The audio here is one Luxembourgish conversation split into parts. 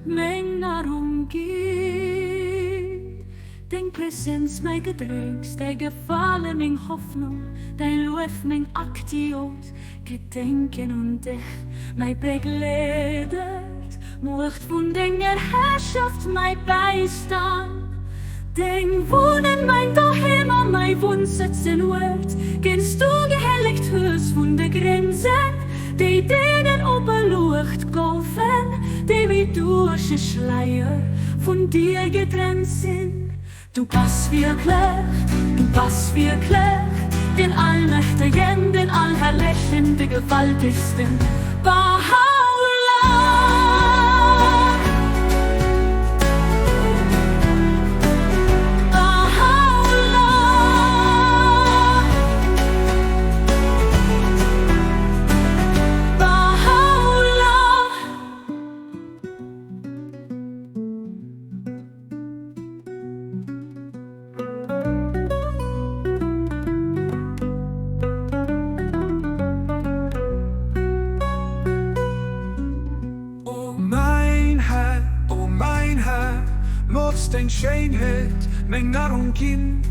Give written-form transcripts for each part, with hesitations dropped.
Meng Nahrung ginn. Deng Präsenz mäi Gedrénks, däi Gefale meng Hoffnung, däi Luef meng Aktiot, Gedenken un dech mäi Begleeder, d'Muecht vun denger Herrschaft mäi Bäistand. Deng Wunnen mäin Doheem a mäi Wunnsëtz en Uert, deen s du gehellegt hues vun de Grenzen, déi deenen opeluecht goufen, déi wéi duerch e Schleier vun dir getrennt sinn. Du bass wierklech, du bass wierklech den Allmächtegen, den Allherrlechen, de Gewaltegsten, Bahá'u'lláh. Bahá'u'lláh. Bahá'u'lláh. O mäin Här, o mäin Här, looss deng Schéinheet meng Nahrung ginn,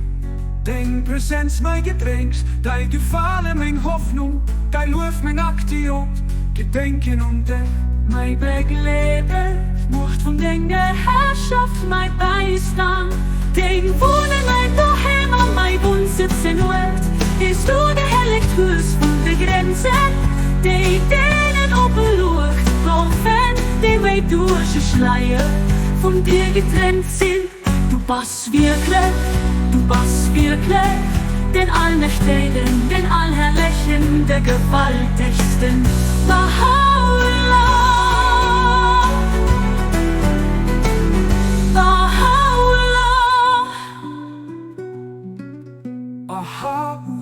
deng Presenz mäi Gedrénks, däi Gefale meng Hoffnung, däi Luef meng Aktion, Gedenken un dech. Mäi Begleeder, d'Muecht vun denger Herrschaft, mäi Bäistand, deng Wunnen, mäin Doheem a mäi Wunnsëtz en Uert, dee s du gehellegt hues vun de Grenzen, déi deenen opeluecht goufen, déi wéi duerch e Schleier vun dir getrennt sinn. Du bass wierklech, du bass wierklech den Allmächtegen, den Allherrlechen, de Gewaltegsten, Bahá'u'lláh, Bahá'u'lláh. Bahá'u'lláh.